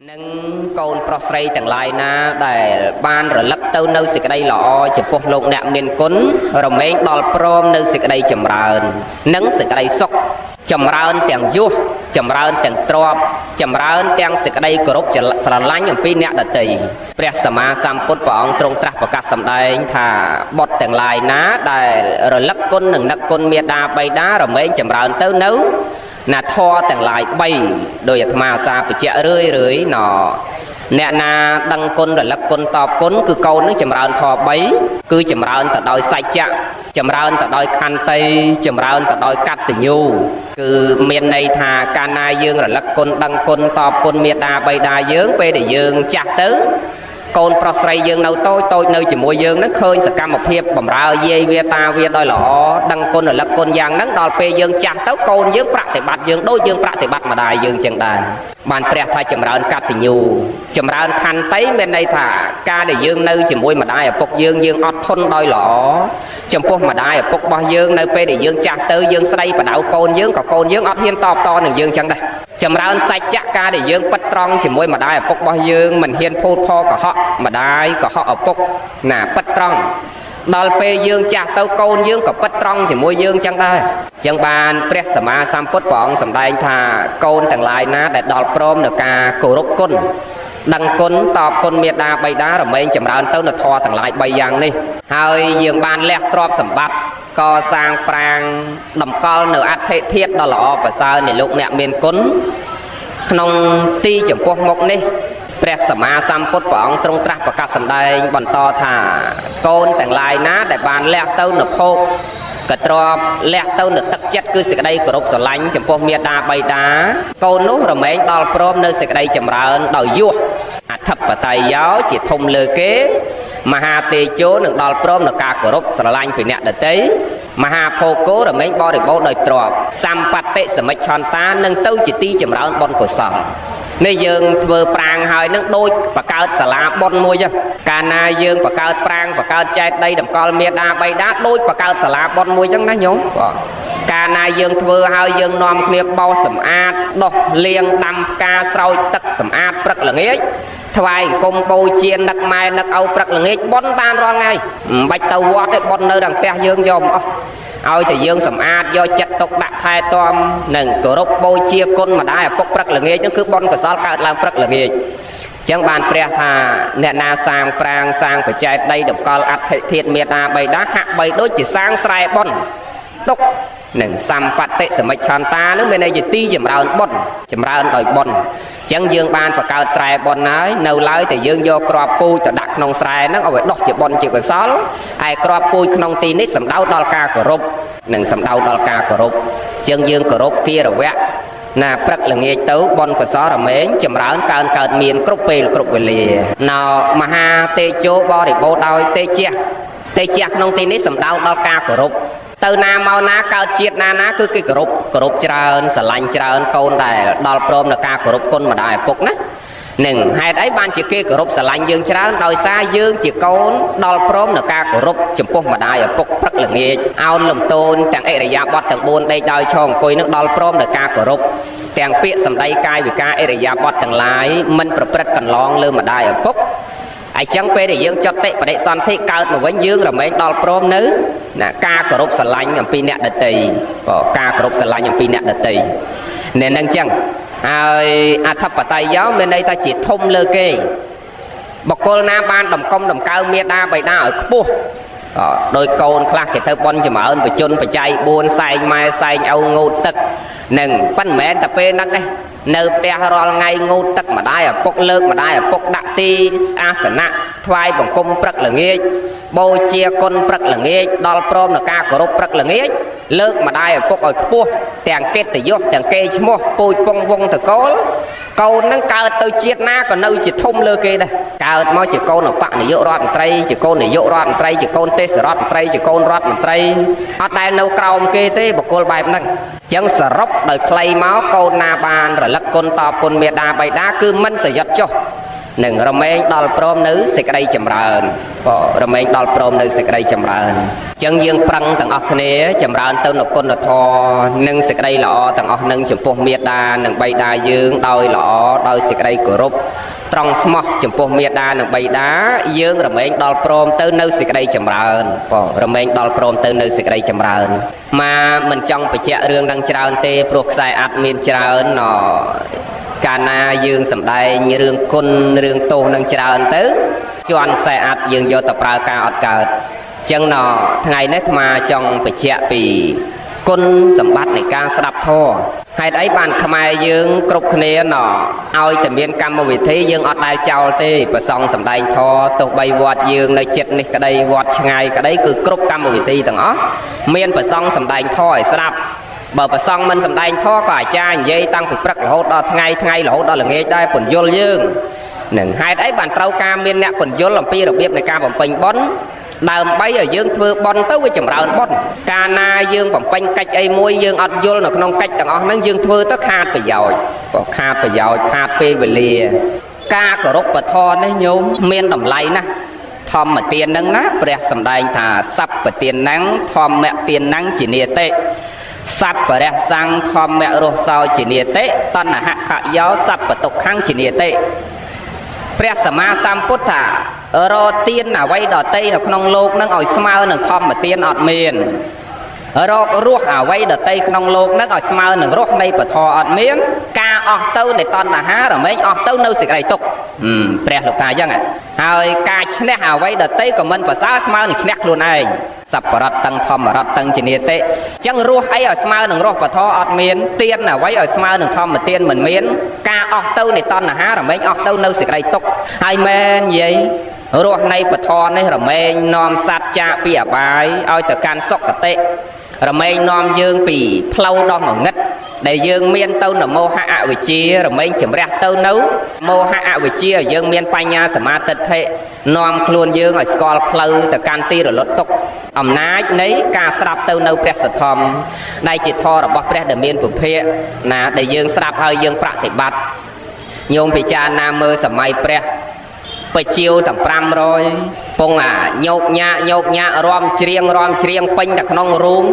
និងកូនប្រុសស្រីទាំងឡាយណាដែលបានរលឹកទៅនៅសេចក្តីល្អចំពោះលោកអ្នកមានគុណរមែងដល់ព្រមនៅសេចក្តីចម្រើន និងសេចក្តីសុខចម្រើនទាំងយុះចម្រើនទាំងទ្រព្យចម្រើនទាំងសេចក្តីគោរពស្រឡាញ់អំពីអ្នកដទៃព្រះសម្មាសម្ពុទ្ធព្រះអង្គទ្រង់ត្រាស់ប្រកាសសម្ដែងថាបុត្រទាំងឡាយណាដែលរលឹកគុណនិងនឹកគុណមេដាបៃតារមែងចម្រើនទៅនៅណាធរទាំងឡាយ3ដោយអាត្មាអាសាបញ្ជាក់រឿយរឿយណអ្នកណាដឹងគុណរលឹកគុណតបគុណគឺកូននឹងចម្រើនធរ3គឺចម្រើនទៅដោយសច្ចៈចម្រើនទៅដោយខន្តីចម្រើនទៅដោយកតញ្ញូគឺមានន័យថាកាលណាយើងរលឹកគុណដឹងគុណតបគុណមេដាបៃតាយើងពេលដែលយើងចាស់ទៅកូនប្រុសស្រីយើងនៅតូចតូចនៅជាមួយយើងហ្នឹងឃើញសកម្មភាពបំរើយាយវាតាវាដោយល្អដឹងគុណរលឹកគុណយ៉ាងហ្នឹងដល់ពេលយើងចាស់ទៅកូនយើងប្រតិបត្តិយើងដូចយើងប្រតិបត្តិម្ដាយយើងចឹងដែរបានព្រះថាចម្រើនកតញ្ញូចម្រើនខន្តីមានន័យថាការដែលយើងនៅជាមួយម្ដាយឪពុកយើងយើងអត់ធន់ដោយល្អចំពោះម្ដាយឪពុករបស់យើងនៅពេលដែលយើងចាស់ទៅយើងស្ដីបដៅកូនយើងក៏កូនយើងអត់ហ៊ានតបតនឹងយើងចឹងដែរចម្រើនសច្ចៈការដែលយើងពិតត្រង់ជាមួយម្ដាយឪពុករបស់យើងមិនហ៊ានភូតផលកុហកម្ដាយកុហកឪពុកណាពិតត្រង់ដល់ពេលយើងចាស់ទៅកូនយើងក៏ពិតត្រង់ជាមួយយើងចឹងដែរចឹងបានព្រះសម្មាសម្ពុទ្ធព្រះអង្គសម្ដែងថាកូនទាំងឡាយណាដែលដល់ព្រមនៅការគោរពគុណដឹងគុណតបគុណមេដាបៃតារមែងចម្រើនទៅនៅធម៌ទាំងឡាយ3យ៉ាងនេះហើយយើងបានលះទ្រព្យសម្បត្តិកសាងប្រាងតម្កល់នៅអដ្ឋិធាតុដ៏ល្អប្រសើរនៃលោកអ្នកមានគុណក្នុងទីចំពោះមុខនេះព្រះសម្មាសម្ពុទ្ធព្រះអង្គទ្រង់ត្រាស់ប្រកាសសម្ដែងបន្តថាកូនទាំងឡាយណាដែលបានលះទៅនៅភោគក៏ទ្របលះទៅនៅទឹកចិត្តគឺសេចក្តីគោរពស្រឡាញ់ចំពោះមេដាបៃតាកូននោះរមែងដល់ព្រមនៅសេចក្តីចម្រើនដោយយោះអធិបតេយ្យោជាធំលើគេមហាទេជោនឹងដល់ព្រមនៅការគោរពស្រឡាញ់ពីអ្នកដទៃមហាភោគោរមែងបរិបូរណ៍ដោយទ្រព្យសម្បត្តិសមិច្ឆន្តានឹងទៅជាទីចម្រើនបុណ្យកុសលនេះយើងធ្វើប្រាងហើយនឹងដូចបង្កើតសាលាបុណ្យមួយកាលណាយើងបង្កើតប្រាងបង្កើតចេតិយតម្កល់មេដាបៃតាដូចបង្កើតសាលាបុណ្យមួយចឹងណាញោមបាទកាលណាយើងធ្វើហើយយើងនាំគ្នាបោសសម្អាតដោះលាងដាំផ្កាស្រោចទឹកសម្អាតព្រឹកល្ងាចថ្វាយអង្គមបូជានឹកម៉ែនឹកឪព្រឹកល្ងាចបុណ្យបានរាល់ថ្ងៃមិនបាច់ទៅវត្តទេបុណ្យនៅដល់ផ្ទះយើងយកមកអស់ឲ្យតែយើងសម្អាតយកចិត្តទុកដាក់ថែទាំនិងគោរពបូជាគុណម្ដាយឪពុកព្រឹកល្ងាចនោះគឺបុណ្យកុសលកើតឡើងព្រឹកល្ងាចចឹងបានព្រះថាអ្នកណាសាងប្រាងសាងបច្ច័យដីតម្កល់អដ្ឋិធាតុមេដាបៃតាហាក់បីដូចជាសាងស្រែបុណ្យទុកនឹងសម្បត្តិសមិច្ឆន្តានឹងមានន័យជាទីចម្រើនបុណ្យចម្រើនដោយបុណ្យចឹងយើងបានបង្កើតស្រែបុណ្យហើយនៅឡើយតែយើងយកគ្រាប់ពូជទៅដាក់ក្នុងស្រែហ្នឹងឲ្យវាដុះជាបុណ្យជាកុសលឯគ្រាប់ពូជក្នុងទីនេះសំដៅដល់ការគោរពនិងសំដៅដល់ការគោរពចឹងយើងគោរពគារវៈណាព្រឹកល្ងាចទៅបុណ្យកុសលរមែងចម្រើនកើនកើតមានគ្រប់ពេលគ្រប់វេលាណោមហាទេជោបរិបូរណ៍ដោយទេជៈទេជៈក្នុងទីនេះសំដៅដល់ការគោរពទៅណាមកណាកើតជាតិណាណាគឺគេគោរពគោរពច្រើនស្រឡាញ់ច្រើនកូនដែលដល់ព្រមនៅការគោរពគុណម្ដាយឪពុកណានឹងហេតុអីបានជាគេគោរពស្រឡាញ់យើងច្រើនដោយសារយើងជាកូនដល់ព្រមនៅការគោរពចំពោះម្ដាយឪពុកព្រឹកល្ងាចអោនលំទោនទាំងអរិយាបថទាំង4ដេកដោយឈរអង្គុយនឹងដល់ព្រមនៅការគោរពទាំងពាក្យសម្ដីកាយវិការអរិយាបថទាំងឡាយមិនប្រព្រឹត្តកន្លងលើម្ដាយឪពុកអញ្ចឹងពេលដែលយើងចត់តិបដិសន្ធិកើតមកវិញយើងរមែងដល់ព្រមនៅណាការគោរពស្រឡាញ់អំពីអ្នកដទៃបើការគោរពស្រឡាញ់អំពីអ្នកដទៃនេះនឹងអញ្ចឹងហើយអធិបតេយ្យយោមានន័យថាជាធំលើគេបុគ្គលណាបានតម្កុំតម្កើងមេដាបៃតាឲ្យខ្ពស់ដោយកូនខ្លះគេធ្វើបុណ្យចម្រើនបជនបច្ច័យ4សែងម៉ែសែងឪងូតទឹកនឹងប៉ុន្មានតែពេលហ្នឹងឯងនៅផ្ទះរាល់ថ្ងៃងូតទឹកម្ដាយឪពុកលើកម្ដាយឪពុកដាក់ទីអាសនៈថ្វាយបង្គំព្រឹកល្ងាចបូជាគុណព្រឹកល្ងាចដល់ព្រមនឹងការគោរពព្រឹកល្ងាចលើកម្ដាយឪពុកឲ្យខ្ពស់ទាំងកិត្តិយសទាំងកេរ្តិ៍ឈ្មោះពូជពងវងតកូលកូននឹងកើតទៅជាតិណាក៏នៅជាធំលើគេដែរកើតមកជាកូនឧបនាយករដ្ឋមន្ត្រីជាកូននាយករដ្ឋមន្ត្រីជាកូនទេសរដ្ឋមន្ត្រីជាកូនរដ្ឋមន្ត្រីអត់ដែលនៅក្រោមគេទេបុគ្គលបែបហ្នឹងចឹងសរុបដោយខ្លីមកកូនណាបានរលឹកគុណតបគុណមេដាបៃតាគឺមិនសយត់ចុះ នឹងរមែងដល់ព្រមនៅសេចក្តីចម្រើន បើរមែងដល់ព្រមនៅសេចក្តីចម្រើន។ អញ្ចឹងយើងប្រឹងទាំងអស់គ្នាចម្រើនទៅនៅគុណធម៌និងសេចក្តីល្អទាំងអស់នឹងចំពោះមេដានិងបិតាយើងដោយល្អ ដោយសេចក្តីគោរពត្រង់ស្មោះចំពោះមេដានិងបិតាយើង រមែងដល់ព្រមទៅនៅសេចក្តីចម្រើន បើរមែងដល់ព្រមទៅនៅសេចក្តីចម្រើន។ មកមិនចង់បញ្ជាក់រឿងនឹងច្រើនទេ ព្រោះខ្សែអាត់មានច្រើនណ កាលណាយើងសំដែងរឿងគុណរឿងទោសនឹងច្រើនទៅ ជន់ខ្សែអាត់យើងយកទៅប្រើការអត់កើត។ ចឹងណថ្ងៃនេះអាត្មាចង់បញ្ជាក់ពីគុណសម្បត្តិនៃការស្ដាប់ធម៌។ ហេតុអីបានខ្មែរយើងគ្រប់គ្នាណឲ្យតែមានកម្មវិធីយើងអត់ដែលចោលទេ ប្រសង់សំដែងធម៌ ទោះបីវត្តយើងនៅចិត្តនេះក្តី វត្តឆ្ងាយក្តី គឺគ្រប់កម្មវិធីទាំងអស់មានប្រសង់សំដែងធម៌ឲ្យស្ដាប់។ បើប្រសង់មិនសំដែងធម៌ ក៏អាចារ្យនិយាយតាំងពីព្រឹករហូតដល់ថ្ងៃ ថ្ងៃរហូតដល់ល្ងាចដែរ ពន្យល់យើងនឹង។ ហេតុអីបានត្រូវការមានអ្នកពន្យល់អំពីរបៀបនៃការបំពេញបុណ្យ? ដើម្បីឲ្យយើងធ្វើបុណ្យទៅវាចម្រើនបុណ្យ។ កាលណាយើងបំពេញកិច្ចអីមួយ យើងអត់យល់នៅក្នុងកិច្ចទាំងអស់ហ្នឹង យើងធ្វើទៅខាតប្រយោជន៍ បើខាតប្រយោជន៍ ខាតពេលវេលា។ ការគោរពពធនេះញោមមានតម្លៃណាស់។ ធម្មទានហ្នឹងណា ព្រះសម្ដែងថា សัพពទានហ្នឹង ធម្មទានហ្នឹងជានិតិ សัพពរៈសង្ធម្មរសោជានិតិ តណ្ហខយោសัพពទុក្ខំជានិតិ។ ព្រះសម្មាសម្ពុទ្ធថា រទានអ្វីដតីនៅក្នុងលោកនឹងឲ្យស្មើនឹងធម្មទានអត់មាន រករស់អ្វីដតីក្នុងលោកនឹងឲ្យស្មើនឹងរស់នៃពធអត់មាន ការអស់ទៅនៃតណ្ហារមែងអស់ទៅនៅសេចក្តីទុក្ខ ព្រះលោកថាអញ្ចឹងហើយ។ ការឈ្នះអ្វីដតីក៏មិនប្រសើរស្មើនឹងឈ្នះខ្លួនឯង សัพពរតតឹងធម្មរតតឹងជានិតិ។ អញ្ចឹងរស់អីឲ្យស្មើនឹងរស់ពធអត់មាន ទានអ្វីឲ្យស្មើនឹងធម្មទានមិនមាន ការអស់ទៅនៃតណ្ហារមែងអស់ទៅនៅសេចក្តីទុក្ខហើយ។ មែនយាយ រស់នៃពធនេះរមែងនាំសត្វចាកពីអបាយឲ្យទៅកាន់សុគតិ រមែងនាំយើងពីផ្លូវដ៏ងងឹតដែលយើងមានទៅនមោហៈអវិជ្ជា រមែងជំរះទៅនៅមោហៈអវិជ្ជាឲ្យយើងមានបញ្ញាសមាទិដ្ឋិ នាំខ្លួនយើងឲ្យស្គាល់ផ្លូវទៅកាន់ទីរលត់ទុក្ខ។ អំណាចនៃការស្ដាប់ទៅនៅព្រះសទ្ធំដែលជាធម៌របស់ព្រះដែលមានពុភៈណា ដែលយើងស្ដាប់ហើយយើងប្រតិបត្តិ ញោមពិចារណាមើល សម័យព្រះបជាវទាំង500ពងអាញោកញាក់ញោកញាក់រំច្រៀងរំច្រៀងពេញតែក្នុងរូង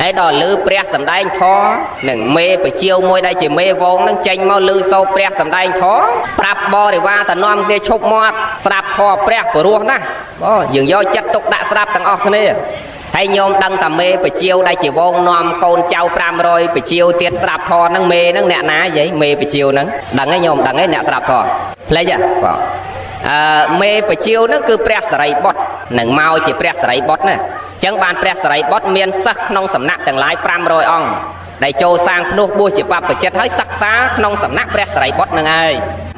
ហើយដល់លឺព្រះសំដែងធម៌ នឹងមេបជាវមួយដែលជាមេវងនឹងចេញមកលឺសូរព្រះសំដែងធម៌ ប្រាប់បរិវារតនាំគ្នាឈប់មាត់ស្ដាប់ធម៌ព្រះ ព្រោះណាបងយើងយកចិត្តទុកដាក់ស្ដាប់ទាំងអស់គ្នា។ ហើយញោមដឹងតាមេបជាវដែលជាវងនាំកូនចៅ500បជាវទៀតស្ដាប់ធម៌ហ្នឹង មេហ្នឹងអ្នកណាយាយ? មេបជាវហ្នឹងដឹងទេញោម? ដឹងទេអ្នកស្ដាប់ធម៌ភ្លេចហ៎បង? អឺមេបជាវហ្នឹងគឺព្រះសរិបុត្រ នឹងមកជាព្រះសរិបុត្រណា។ អញ្ចឹងបានព្រះសរិបុត្រមានសិស្សក្នុងសំណាក់ទាំងឡាយ500អង្គ ដែលចូលសាងភ្នោះបួសជាបព្វជិត ហើយសិក្សាក្នុងសំណាក់ព្រះសរិបុត្រនឹងឯង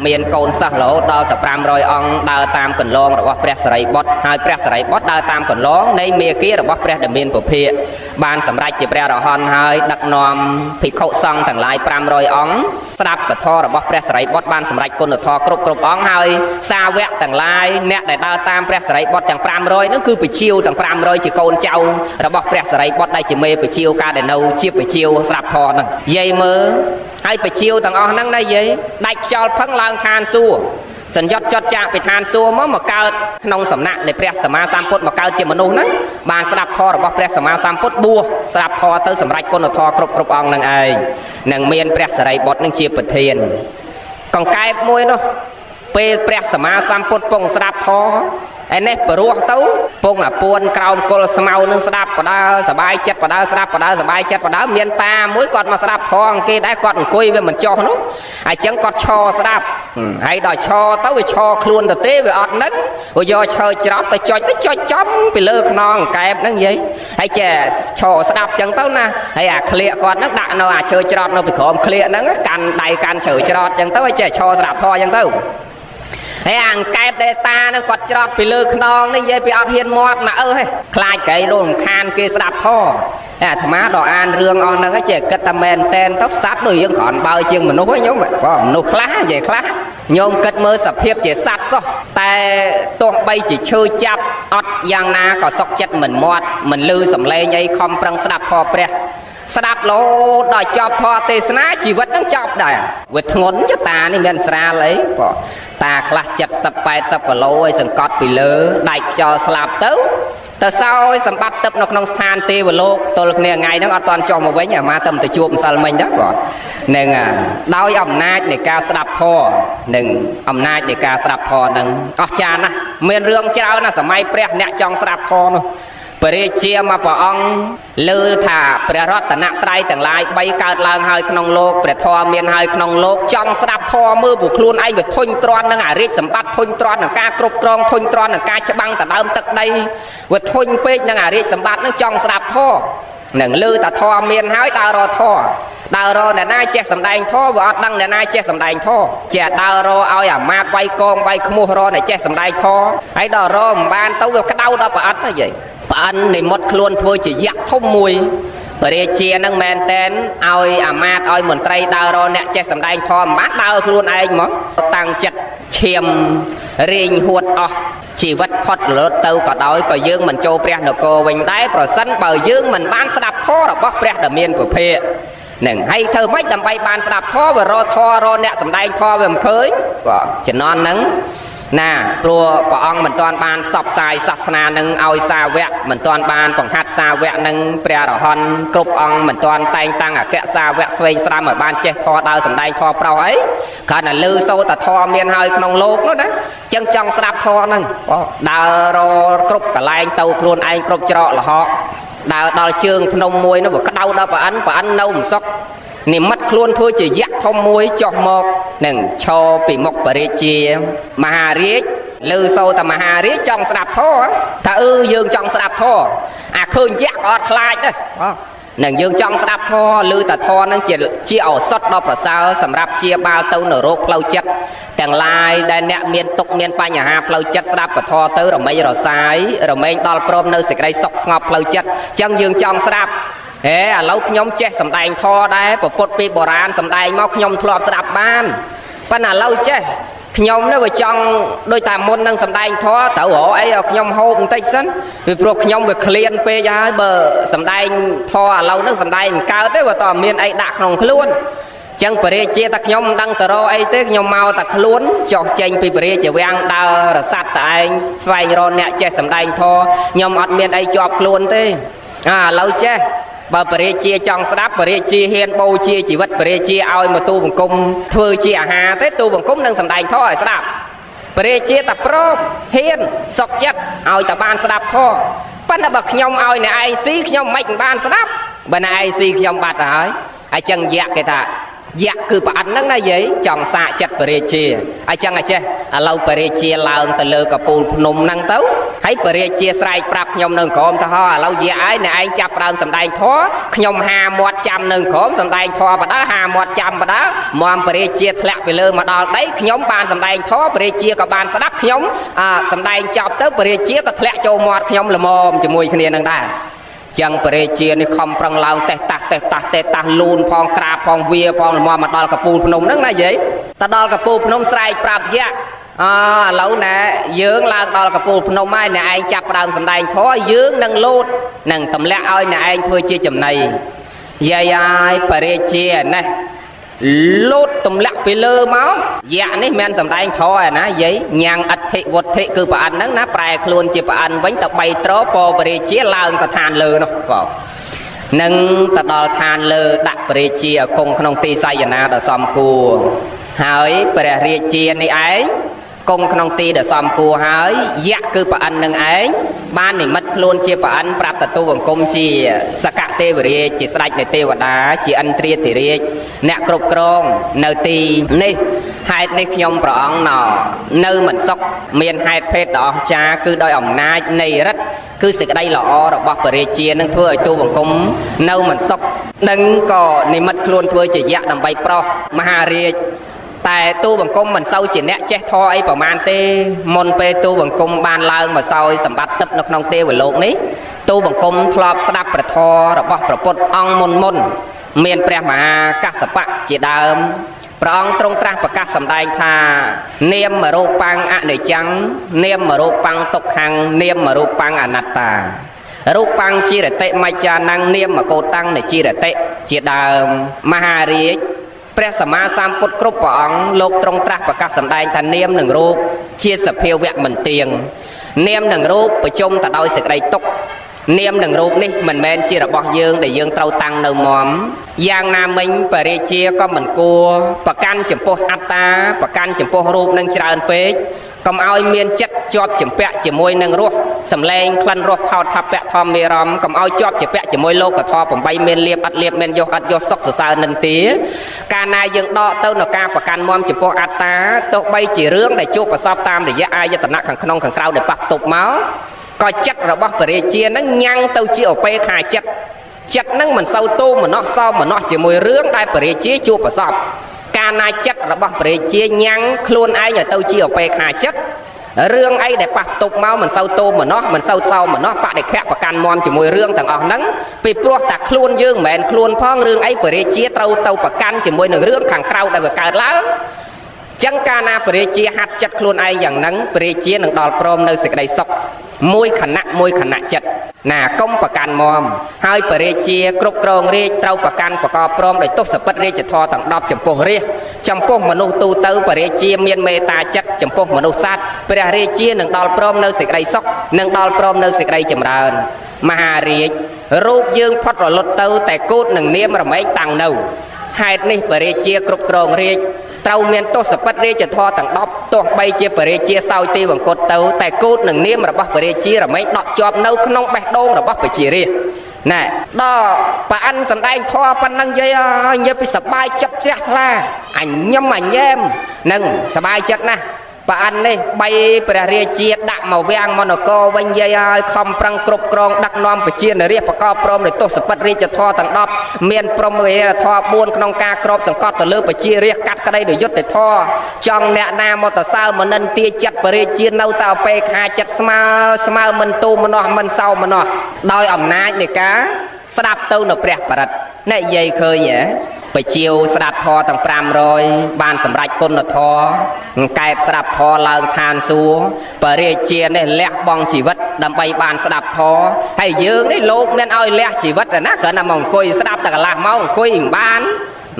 មានកូនសិស្សរហូតដល់ទៅ500អង្គដើរតាមកន្លងរបស់ព្រះសរិបុត្រ ហើយព្រះសរិបុត្រដើរតាមកន្លងនៃមេគារបស់ព្រះដែលមានពភាក បានសម្រេចជាព្រះរហន្ត ហើយដឹកនាំភិក្ខុសង្ឃទាំងឡាយ500អង្គស្ដាប់ពធរបស់ព្រះសរិបុត្រ បានសម្រេចគុណធម៌គ្រប់គ្រប់អង្គ។ ហើយសាវកទាំងឡាយអ្នកដែលដើរតាមព្រះសរិបុត្រទាំង500ហ្នឹង គឺពជាវទាំង500ជាកូនចៅរបស់ព្រះសរិបុត្រដែលជាមេពជាវ ការដែលនៅជាពជាវស្ដាប់ធម៌ហ្នឹងយាយមើល ហើយពជាវទាំងអស់ហ្នឹងណាយាយ ដាច់ខ្យល់ផឹងឡើងឋានសួគ៌ សញ្ញត់ចត់ចាកពីឋានសួគ៌មកមកកើតក្នុងសំណាក់នៃព្រះសម្មាសម្ពុទ្ធ មកកើតជាមនុស្សហ្នឹង បានស្ដាប់ធម៌របស់ព្រះសម្មាសម្ពុទ្ធ បួសស្ដាប់ធម៌ទៅសម្រេចគុណធម៌គ្រប់គ្រប់អង្គនឹងឯង នឹងមានព្រះសរិបុត្រនឹងជាប្រធាន។ កង្កែបមួយនោះ ពេលព្រះសម្មាសម្ពុទ្ធពងស្ដាប់ធម៌ឯនេះ ព្រោះទៅពងអាពួនក្រោមគល់ស្មៅនឹងស្ដាប់បដើសបាយចិត្ត បដើស្ដាប់បដើសបាយចិត្តបដើ មានតាមួយគាត់មកស្ដាប់ធម៌គេដែរ គាត់អង្គុយវាមិនចុះនោះ អញ្ចឹងគាត់ឈរស្ដាប់ ហើយដល់ឈរទៅវាឈរខ្លួនទៅទេ វាអត់នឹង វាយកឈើច្រត់ទៅចុចទៅចុចចំពីលើខ្នងកែបហ្នឹងយាយ ហើយចេះឈរស្ដាប់ចឹងទៅណា ហើយអាក្លៀកគាត់ហ្នឹងដាក់នៅអាឈើច្រត់នៅពីក្រោមក្លៀកហ្នឹង កាន់ដៃកាន់ឈើច្រត់ចឹងទៅ ហើយចេះឈរស្ដាប់ធម៌ចឹងទៅ ហើយអាអង្កែបដែលតានឹងគាត់ច្រត់ពីលើខ្នងនេះ និយាយពីអត់ហ៊ានមាត់មកអើហេ ខ្លាចកែរំខានគេស្ដាប់ធម៌។ ហើយអាត្មាដល់អានរឿងអស់ហ្នឹងចេះគិតថាមែនតែនទៅ សត្វដូចយើងគ្រាន់បើជាងមនុស្សហ៎ញោម បើមនុស្សខ្លះនិយាយខ្លះ ញោមគិតមើលសភាពជាសត្វសោះ តែទោះបីជាឈើចាប់អត់យ៉ាងណាក៏សុកចិត្តមិនមាត់មិនលឺសំឡេងអី ខំប្រឹងស្ដាប់ធម៌ព្រះ។ ស្ដាប់រហូតដល់ចប់ធម៌ទេសនាជីវិតនឹងចប់ដែរវាធ្ងន់ចតានេះមានស្រាលអីបងតាខ្លះ70 80គីឡូឲ្យសង្កត់ពីលើដាច់ខ្យល់ស្លាប់ទៅទៅសោយសម្បត្តិទឹកនៅក្នុងស្ថានទេវលោកទល់គ្នាថ្ងៃហ្នឹងអត់តាន់ចុះមកវិញអាមាទៅជួបម្សិលមិញដែរបងនឹងដោយអំណាចនៃការស្ដាប់ធម៌និងអំណាចនៃការស្ដាប់ធម៌នឹងអស្ចារ្យណាស់មានរឿងច្រើនណាស់សម័យព្រះអ្នកចង់ស្ដាប់ធម៌នោះព្រះរាជាមកព្រះអង្គលើថាព្រះរតនត្រ័យទាំងឡាយ3កើតឡើងហើយក្នុងលោកព្រះធម៌មានហើយក្នុងលោកចង់ស្ដាប់ធម៌មើលពួកខ្លួនឯងវាធុញទ្រាន់នឹងអារាជសម្បត្តិធុញទ្រាន់នឹងការគ្រប់គ្រងធុញទ្រាន់នឹងការច្បាំងដដើមទឹកដីវាធុញពេកនឹងអារាជសម្បត្តិនឹងចង់ស្ដាប់ធម៌នឹងលើតាធម៌មានហើយដើររកធម៌ដើររកអ្នកណាចេះសំដែងធម៌វាអត់ដឹងអ្នកណាចេះសំដែងធម៌ចេះដើររកឲ្យអាមាត្យវាយកងវាយខ្មោះរកអ្នកចេះសំដែងធម៌ហើយដល់រកមិនបានទៅវាក្តៅដល់ប្រអិតទៅយាយប្រអិននិមត់ខ្លួនធ្វើជាយក្សធំមួយព្រះរាជានឹងមែនតែនឲ្យអាមាត្យឲ្យមន្ត្រីដើររកអ្នកចេះសំដែងធម៌មិនបានដើរខ្លួនឯងហ្មងតាំងចិត្តឈាមរែងហួតអស់ជីវិតផុតរលត់ទៅក៏ដោយក៏យើងមិនចូលព្រះនគរវិញដែរប្រសិនបើយើងមិនបានស្ដាប់ធម៌របស់ព្រះដ៏មានពុភៈនឹងហើយធ្វើម៉េចដើម្បីបានស្ដាប់ធម៌វារកធម៌រកអ្នកសំដែងធម៌វាមិនឃើញបាទជំនាន់ហ្នឹងណាព្រោះព្រះអង្គមិនទាន់បានផ្សព្វផ្សាយសាសនានឹងឲ្យសាវកមិនទាន់បានបង្ហាត់សាវកនឹងព្រះរហន្តគ្រប់អង្គមិនទាន់តែងតាំងអគ្គសាវកស្វែងស្ដាំឲ្យបានចេះធម៌ដើរសំដែងធម៌ប្រុសអីគ្រាន់តែឮសូរតែធម៌មានហើយក្នុងលោកនោះណាចឹងចង់ស្ដាប់ធម៌ហ្នឹងដើររគ្រប់កន្លែងទៅខ្លួនឯងគ្រប់ច្រកល្ហកដើរដល់ជើងភ្នំមួយនោះវាក្តៅដល់ប្រអិនប្រអិននៅមិនសុខនិមិត្តខ្លួនធ្វើជាយក្សធំមួយចុះមកនឹងឈរពីមុខព្រះរាជាមហារាជឮសូរតែមហារាជចង់ស្ដាប់ធម៌ថាអឺយើងចង់ស្ដាប់ធម៌អាឃើញយក្សក៏អត់ខ្លាចដែរនឹងយើងចង់ស្ដាប់ធម៌ឮតែធម៌នឹងជាឱសថដ៏ប្រសើរសម្រាប់ជាបាលទៅនរោគផ្លូវចិត្តទាំងឡាយដែលអ្នកមានទុក្ខមានបញ្ហាផ្លូវចិត្តស្ដាប់ពធទៅរមែងរសាយរមែងដល់ព្រមនៅសេចក្តីសុខស្ងប់ផ្លូវចិត្តអញ្ចឹងយើងចង់ស្ដាប់ហេឥឡូវខ្ញុំចេះសំដែងធម៌ដែរពពុទ្ធពីបុរាណសំដែងមកខ្ញុំធ្លាប់ស្ដាប់បានប៉ុន្តែឥឡូវចេះខ្ញុំនេះវាចង់ដូចតែមុននឹងសំដែងធម៌ត្រូវរកអីឲ្យខ្ញុំហូបបន្តិចសិនពីព្រោះខ្ញុំវាឃ្លានពេកហើយបើសំដែងធម៌ឥឡូវនឹងសំដែងមិនកើតទេបើតើមានអីដាក់ក្នុងខ្លួនចឹងព្រះរាជាតែខ្ញុំមិនដឹងទៅរកអីទេខ្ញុំមកតែខ្លួនចុះចេញពីព្រះរាជវាំងដើររសាត់តែឯងស្វែងរកអ្នកចេះសំដែងធម៌ខ្ញុំអត់មានអីជាប់ខ្លួនទេអាឥឡូវចេះបើព្រះរាជាចង់ស្ដាប់ព្រះរាជាហ៊ានបូជាជីវិតព្រះរាជាឲ្យមកទូបង្គំធ្វើជាអាហារទេទូបង្គំនឹងសំដែងធម៌ឲ្យស្ដាប់ព្រះរាជាតែព្រមហ៊ានសុខចិត្តឲ្យតែបានស្ដាប់ធម៌ប៉ុន្តែបើខ្ញុំឲ្យអ្នកឯងស៊ីខ្ញុំមិនបានស្ដាប់បើអ្នកឯងស៊ីខ្ញុំបាត់ទៅហើយអញ្ចឹងយក្សគេថាយក្សគឺប្រអិនហ្នឹងណាយាយចង់សាកចិត្តព្រះរាជាអញ្ចឹងអាចេះឥឡូវព្រះរាជាឡើងទៅលើកពូលភ្នំហ្នឹងទៅហើយព្រះរាជាស្រែកប្រាប់ខ្ញុំនៅក្រោមថាហោឥឡូវយក្សហើយអ្នកឯងចាប់ដើមសំដែងធម៌ខ្ញុំហាមាត់ចាំនៅក្រោមសំដែងធម៌បដើហាមាត់ចាំបដើមព្រះរាជាធ្លាក់ពីលើមកដល់ដីខ្ញុំបានសំដែងធម៌ព្រះរាជាក៏បានស្ដាប់ខ្ញុំសំដែងចប់ទៅព្រះរាជាក៏ធ្លាក់ចូលមាត់ខ្ញុំល្មមជាមួយគ្នានឹងដែរចឹងព្រះរាជានេះខំប្រឹងឡើងតេះតាស់តេះតាស់តេះតាស់លូនផងក្រាបផងវាផងល្មមមកដល់កពូលភ្នំហ្នឹងណាយាយទៅដល់កពូលភ្នំស្រែកប្រាប់យក្សអឥឡូវណែយើងឡើងដល់កពូលភ្នំហើយអ្នកឯងចាប់ដើមសំដែងធម៌យើងនឹងលោតនឹងទម្លាក់ឲ្យអ្នកឯងធ្វើជាចំណីយាយហើយព្រះរាជាណេះលោតទម្លាក់ពីលើមកយក្សនេះមិនសំដែងធម៌ឯណាយាយញ៉ាំងអធិវុទ្ធិគឺប្រអិនហ្នឹងណាប្រែខ្លួនជាប្រអិនវិញទៅបីត្រពព្រះរាជាឡើងទៅឋានលើនោះបងនឹងទៅដល់ឋានលើដាក់ព្រះរាជាឲ្យគង់ក្នុងទីសយនាដ៏សមគួរហើយព្រះរាជានេះឯងគង់ក្នុងទីដ៏សមគួរហើយយក្សគឺប្រអិននឹងឯងបាននិមិត្តខ្លួនជាប្រអិនប្រាប់តទូបង្គំជាសកទេវរាជជាស្ដេចនៃទេវតាជាឥន្ទ្រាធិរាជអ្នកគ្រប់គ្រងនៅទីនេះហេតុនេះខ្ញុំព្រះអង្គនៅមិនសុខមានហេតុភេទដ៏អស្ចារ្យគឺដោយអំណាចនៃឫទ្ធិគឺសេចក្តីល្អរបស់ព្រះរាជានឹងធ្វើឲ្យទូបង្គំនៅមិនសុខនឹងក៏និមិត្តខ្លួនធ្វើជាយក្សដើម្បីប្រោះមហារាជតែទូបង្គំមិនសូវជាអ្នកចេះធម៌អីប្រមាណទេមុនពេលទូបង្គំបានឡើងមកសោយសម្បត្តិទឹកនៅក្នុងទេវលោកនេះទូបង្គំធ្លាប់ស្ដាប់ព្រះធម៌របស់ព្រះពុទ្ធអង្គមុនមុនមានព្រះមហាកស្សបៈជាដើមព្រះអង្គទ្រង់ត្រាស់ប្រកាសសម្ដែងថានាមរូបាំងអនិច្ចំនាមរូបាំងទុក្ខំនាមរូបាំងអនត្តា រូបាំងជីរតិមច្ចានំនាមកោតាំងនជីរតិជាដើមមហារាជព្រះសម្មាសម្ពុទ្ធគ្រប់ព្រះអង្គលោកទ្រង់ត្រាស់ប្រកាសសម្ដែងថានាមនិងរូបជាសភាវៈមិនទៀងនាមនិងរូបប្រជុំទៅដោយសេចក្តីទុក្ខនាមនិងរូបនេះមិនមែនជារបស់យើងដែលយើងត្រូវតាំងនៅមមយ៉ាងណាមិញបរិជាក៏មិនគួរប្រកាន់ចំពោះអត្តាប្រកាន់ចំពោះរូបនឹងច្រើនពេកកុំឲ្យមានចិត្តជាប់ចម្ពាក់ជាមួយនឹងរសសម្លេងក្លិនរសផោតថពៈធម្មមេរមកុំឲ្យជាប់ចម្ពាក់ជាមួយលោកធម៌8មានលៀបអត់លៀបមានយោអត់យោសុខសរសើរនិន្ទាកាលណាយើងដកទៅនៅការប្រកាន់មមចំពោះអត្តាទោះបីជារឿងដែលជួបប្រសពតាមរយៈអាយតនៈខាងក្នុងខាងក្រៅដែលប៉ះផ្ទប់មកក៏ចិត្តរបស់ព្រះរាជានឹងញ៉ាំងទៅជាឧបេខាចិត្តចិត្តនឹងមិនសូវទូមនោះសោមនោះជាមួយរឿងដែលព្រះរាជាជួបប្រសពកាលណាចិត្តរបស់ព្រះរាជាញ៉ាំងខ្លួនឯងឲ្យទៅជាឧបេខាចិត្តរឿងអីដែលប៉ះផ្ទប់មកមិនសូវតោមនោះមិនសូវសោមនោះបដិខៈប្រកាន់មមជាមួយរឿងទាំងអស់ហ្នឹងពីព្រោះតែខ្លួនយើងមិនមែនខ្លួនផងរឿងអីព្រះរាជាត្រូវទៅប្រកាន់ជាមួយនឹងរឿងខាងក្រៅដែលវាកើតឡើងចឹងកាលណាព្រះរាជាហាត់ចិត្តខ្លួនឯងយ៉ាងហ្នឹងព្រះរាជានឹងដល់ព្រមនៅសេចក្តីសុខមួយខណៈមួយខណៈចិត្តណាកុំប្រកាន់មមហើយព្រះរាជាគ្រប់គ្រងរាជត្រូវប្រកាន់ប្រកបព្រមដោយទសពិតរាជធម៌ទាំង10ចំពោះរាជចំពោះមនុស្សទូទៅព្រះរាជាមានមេត្តាចិត្តចំពោះមនុស្សសត្វព្រះរាជានឹងដល់ព្រមនៅសេចក្តីសុខនឹងដល់ព្រមនៅសេចក្តីចម្រើនមហារាជរូបយើងផុតរលត់ទៅតែគោតនឹងនាមរមែងតាំងនៅហេតុនេះព្រះរាជាគ្រប់គ្រងរាជត្រូវមានទសពិតរាជធម៌ទាំង10ទោះបីជាព្រះរាជាសោយទីវង្គតទៅតែគោតនឹងនាមរបស់ព្រះរាជារមែងដក់ជាប់នៅក្នុងបេះដូងរបស់ប្រជារាស្ត្រណែដល់ប៉ាអិនសំដែងធម៌ប៉ុណ្ណឹងយាយអើយនិយាយពីសបាយចិត្តជ្រះថ្លាអញញឹមអញញែមនឹងសបាយចិត្តណាស់ប៉ាអិននេះបីព្រះរាជាដាក់មកវាំងមនគរវិញយាយឲ្យខំប្រឹងគ្រប់គ្រងដឹកនាំប្រជានរាជប្រកបព្រមដោយទសពិតរាជធម៌ទាំង10មានព្រមវិហារធម៌4ក្នុងការគ្របសង្កត់ទៅលើប្រជារាស្ត្រកាត់ក្តីដោយយុត្តិធម៌ចង់អ្នកណាមកតសើមនិន្ទាចិត្តព្រះរាជានៅតែអបេខាចិត្តស្មើស្មើមិនទូមនោះមិនសោមនោះដោយអំណាចនៃការស្ដាប់ទៅនៅព្រះបរិត្តអ្នកយាយឃើញហ៎បជាវស្ដាប់ធម៌ទាំង500បានសម្រេចគុណធម៌កែបស្ដាប់ធម៌ឡើងឋានសួគ៌ព្រះរាជានេះលះបង់ជីវិតដើម្បីបានស្ដាប់ធម៌ហើយយើងនេះលោកមានឲ្យលះជីវិតណាគ្រាន់តែមកអង្គុយស្ដាប់តែកន្លះម៉ោងអង្គុយមិនបាន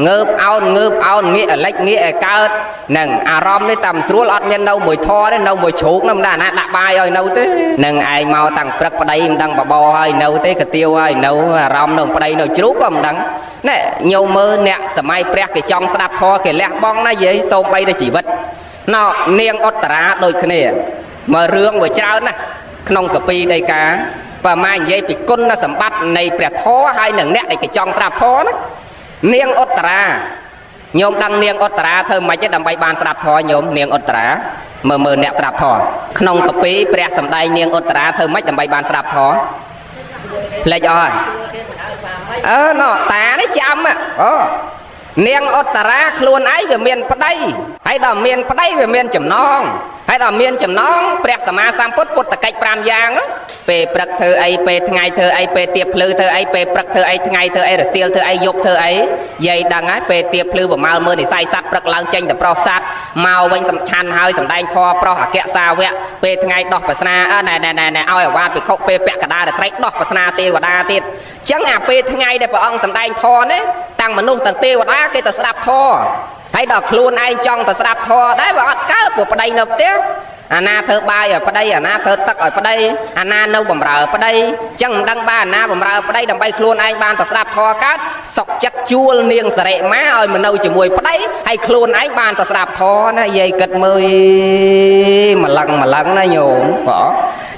ងើបអោនងើបអោនងាកឲ្យលិចងាកឲ្យកើតនឹងអារម្មណ៍នេះតាមស្រួលអត់មាននៅមួយធរទេនៅមួយជ្រូកនោះមិនដឹងអាណាដាក់បាយឲ្យនៅទេនឹងឯងមកតាំងព្រឹកប្តីមិនដឹងបបរឲ្យនៅទេកាទៀវឲ្យនៅអារម្មណ៍នៅប្តីនៅជ្រូកក៏មិនដឹងណែញោមមើលអ្នកសម័យព្រះគេចង់ស្ដាប់ធម៌គេលះបង់ណាយាយសូម្បីតែជីវិតណោនាងឧត្តរាដូចគ្នាមករឿងវាច្រើនណាស់ក្នុងកពីដីកាបើមកនិយាយពីគុណសម្បត្តិនៃព្រះធម៌ហើយនឹងអ្នកដែលគេចង់ស្ដាប់ធម៌ណានាងឧត្តរាញោមដឹងនាងឧត្តរាធ្វើម៉េចទេដើម្បីបានស្ដាប់ធម៌ញោមនាងឧត្តរាមើលមើលអ្នកស្ដាប់ធម៌ក្នុងកពីព្រះសម្ដែងនាងឧត្តរាធ្វើម៉េចដើម្បីបានស្ដាប់ធម៌ភ្លេចអស់ហើយអឺណោតានេះចាំអូនាងឧត្តរាខ្លួនឯងវាមានប្តីហើយដល់មានប្តីវាមានចំណងហើយដល់មានចំណងព្រះសម្មាសម្ពុទ្ធពុទ្ធកិច្ច5យ៉ាងពេលព្រឹកធ្វើអីពេលថ្ងៃធ្វើអីពេលទៀបភ្លឺធ្វើអីពេលព្រឹកធ្វើអីថ្ងៃធ្វើអីរសៀលធ្វើអីយប់ធ្វើអីយាយដឹងហើយពេលទៀបភ្លឺប្រមាលមើលនិស័យសัตว์ព្រឹកឡើងចេញទៅប្រុសសัตว์មកវិញសំឆាន់ហើយសំដែងធម៌ប្រុសអគ្គសាវកពេលថ្ងៃដោះប្រស្នាណែណែណែឲ្យអាវាតភិក្ខុពេលពាក់កដាត្រីដោះប្រស្នាទេវតាទៀតអញ្ចឹងអាពេលថ្ងៃដែលព្រះអង្គសំដែងធម៌នេះតាំងមនុស្សទាំងទេវតាគេទៅស្ដាប់ធម៌ហើយដល់ខ្លួនឯងចង់ទៅស្ដាប់ធម៌ដែរវាអត់កើតព្រោះប្តីនៅផ្ទះអាណាធ្វើបាយឲ្យប្តីអាណាធ្វើទឹកឲ្យប្តីអាណានៅបំរើប្តីអញ្ចឹងមិនដឹងបានអាណាបំរើប្តីដើម្បីខ្លួនឯងបានទៅស្ដាប់ធម៌កើតសុកចិត្តជួលនាងសរិមាឲ្យមកនៅជាមួយប្តីហើយខ្លួនឯងបានទៅស្ដាប់ធម៌ណាយាយគិតមើលម្លឹងម្លឹងណាញោមបង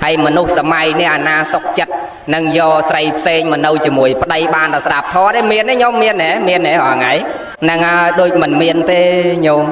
ហើយមនុស្សសម័យនេះអាណាសុកចិត្តនឹងយកស្រីផ្សេងមកនៅជាមួយប្តីបានទៅស្ដាប់ធម៌ទេមានទេញោមមានទេមានទេរាល់ថ្ងៃហ្នឹងហើយដូចមិនមានទេញោម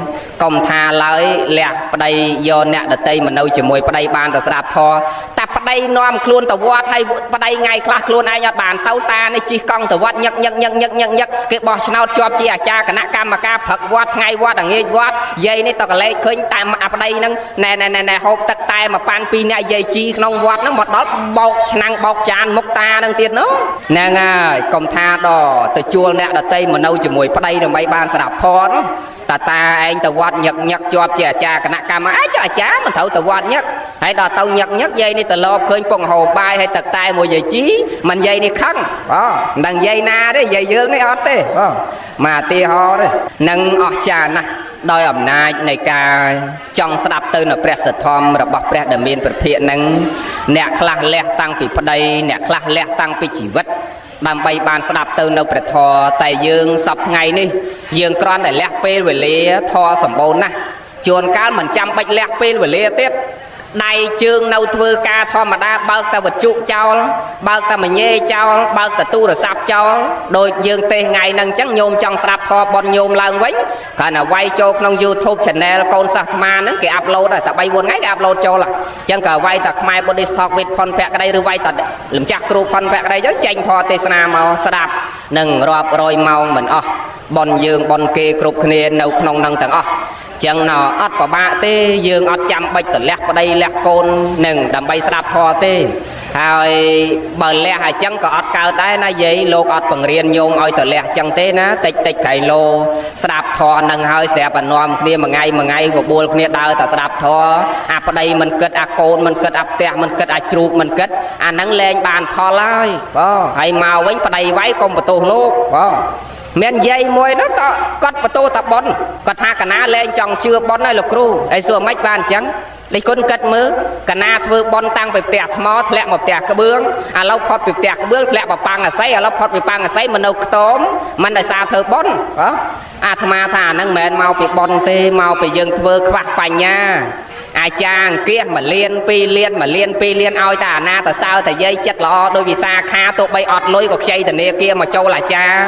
កុំថាឡើយលះប្តីយកអ្នកដតីមកនៅជាមួយប្តីបានទៅស្ដាប់ធម៌តែប្តីនាំខ្លួនទៅវត្តហើយប្តីថ្ងៃខ្លះខ្លួនឯងអត់បានទៅតានេះជិះកង់ទៅវត្តញឹកញឹកញឹកញឹកញឹកញឹកគេបោះឆ្នោតជាប់ជាអាចារ្យគណៈកម្មការព្រឹកវត្តថ្ងៃវត្តល្ងាចវត្តយាយនេះតកលេចឃើញតែអាប្តីហ្នឹងណែណែណែហូបទឹកតែមួយប៉ាន់ពីរនាក់យាយជីក្នុងវត្តហ្នឹងមកដល់បោកឆ្នាំងបោកចានមុខតាហ្នឹងទៀតនោះហ្នឹងហើយកុំថាដល់ទៅជួលអ្នកដតីមកនៅជាមួយប្តីដើម្បីបានស្ដាប់ធម៌នោះតាតាឯងទៅវត្តញឹកញឹកជាប់ជាអាចារ្យគណៈកម្មអីចុះអាចារ្យមិនត្រូវទៅវត្តញឹក ហើយដល់ទៅញឹកញឹកយាយនេះត្រឡប់ឃើញពងហូបបាយហើយទឹកតែមួយយាយជីមិនយាយនេះខឹងបងមិនដឹងយាយណាទេយាយយើងនេះអត់ទេបងមកទីហោទេនឹងអស្ចារ្យណាស់ដោយអំណាចនៃការចង់ស្ដាប់ទៅនៅព្រះសទ្ធំរបស់ព្រះដែលមានព្រះភិក្ខនឹងអ្នកខ្លះលះតាំងពីប្តីអ្នកខ្លះលះតាំងពីជីវិតដើម្បីបានស្ដាប់ទៅនៅព្រះធម៌តែយើងសពថ្ងៃនេះយើងគ្រាន់តែលះពេលវេលាធម៌សម្បូរណាស់ជួនកាលមិនចាំបាច់លះពេលវេលាទៀតដៃជើងនៅធ្វើការធម្មតាបើកតែវត្ថុចោលបើកតែមញេចោលបើកតែទូរស័ព្ទចោលដូចយើងទេសថ្ងៃហ្នឹងអញ្ចឹងញោមចង់ស្ដាប់ធម៌បន់ញោមឡើងវិញគ្រាន់តែវាយចូលក្នុង YouTube Channel កូនសាសអាត្មាហ្នឹងគេអាប់ឡូតតែ3 4ថ្ងៃគេអាប់ឡូតចូលអញ្ចឹងក៏វាយតែខ្មែរ Buddhist Talk with ផុនភក្តីឬវាយតែលំចាស់គ្រូផុនភក្តីអញ្ចឹងចេញធម៌ទេសនាមកស្ដាប់នឹងរាប់រយម៉ោងមិនអស់បន់យើងបន់គេគ្រប់គ្នានៅក្នុងហ្នឹងទាំងអស់ចឹងណអត់ពិបាកទេយើងអត់ចាំបាច់ទៅលះប្តីលះកូននឹងដើម្បីស្ដាប់ធម៌ទេហើយបើលះអញ្ចឹងក៏អត់កើតដែរណាយាយលោកអត់បង្រៀនញោមឲ្យទៅលះអញ្ចឹងទេណាតិចតិចក្រែងលោស្ដាប់ធម៌នឹងហើយស្រាប់តែនាំគ្នាមួយថ្ងៃមួយថ្ងៃបបួលគ្នាដើរតែស្ដាប់ធម៌អាប្តីមិនគិតអាកូនមិនគិតអាផ្ទះមិនគិតអាជ្រូកមិនគិតអាហ្នឹងលែងបានផលហើយបងហើយមកវិញប្តីវាយកុំបន្ទោសលោកបងមានយាយមួយនោះក៏គាត់បន្ទោសតាប៉ុនគាត់ថាកណាលែងចង់ជឿប៉ុនហើយលោកគ្រូហើយសួរមិនបានអញ្ចឹងលេគុណគិតមើលកណាធ្វើប៉ុនតាំងពីផ្ទះថ្មធ្លាក់មកផ្ទះក្បឿងឥឡូវផុតពីផ្ទះក្បឿងធ្លាក់មកប៉ាំងអាស័យឥឡូវផុតពីប៉ាំងអាស័យមកនៅខ្ទមមិនដោយសារធ្វើប៉ុនហ៎អាត្មាថាអាហ្នឹងមិនមែនមកពីប៉ុនទេមកពីយើងធ្វើខ្វះបញ្ញាអាចារ្យអង្គាស1លាន2លាន1លាន2លានឲ្យតែអាណាតសើតែយាយចិត្តល្អដោយវិសាខាទោះបីអត់លុយក៏ខ្ចីធនាគារមកចូលអាចារ្យ